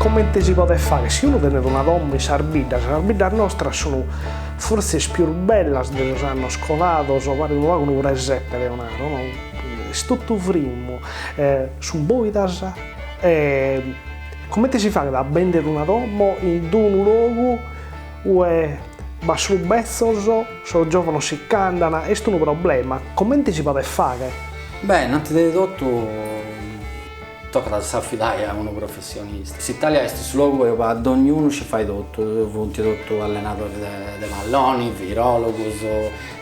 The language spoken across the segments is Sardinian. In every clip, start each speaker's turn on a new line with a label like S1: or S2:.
S1: Comente si podet fagher si unu tenet una domo in sas biddas, sas biddas nostras sun fortzis pius bellas de sos annos colados, paret unu pagu unu presepe deo naro, no, est totu frimmu, sun boidas e comente si faghet a bender una domo in d'unu logu ue b'at solu betzos, sos giovanos si ch'andan, est unu problema, comente si podet fagher?
S2: Beh, innanti de totu Tocat a s'afidai a unu professionista. S'Italia est su logu ue dognunu scit fai totu, funt totu allenadoris de palloni, virologus,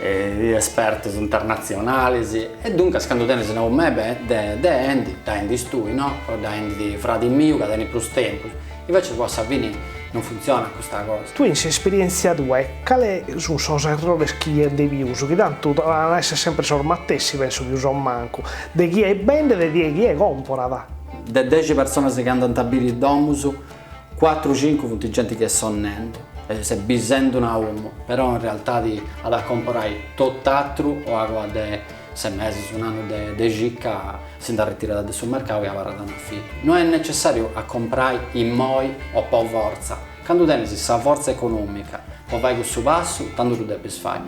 S2: espertus internatzionalis e duncas candu tenis una 'omu de 'endi, dda 'endis tui no, o dda 'endit fradi miu ca tenit prus tempus, invecias poi a sa fini non funtzionat custa cosa.
S1: Tue in s'esperientzia tua cale sun sos errores chi 'ies de pius, chi tantu an a esser sempre sos matessi penso pius o mancu, De chie bendet e de chie comporat.
S2: De dexi personas chi andant a biri is domus, cuatru cincu funt genti chi est sonnendi, est bisendi una 'omu, però in realtadi at a comporai tot'atru o agoa de ses mesis, un'annu de circa si nd'arretirat de su mercau e abarrat in afitu. No est necessariu a comporai immoi o po fortza, candu tenis sa fortza economica po fai cussu passu, tandu ddu depis fai.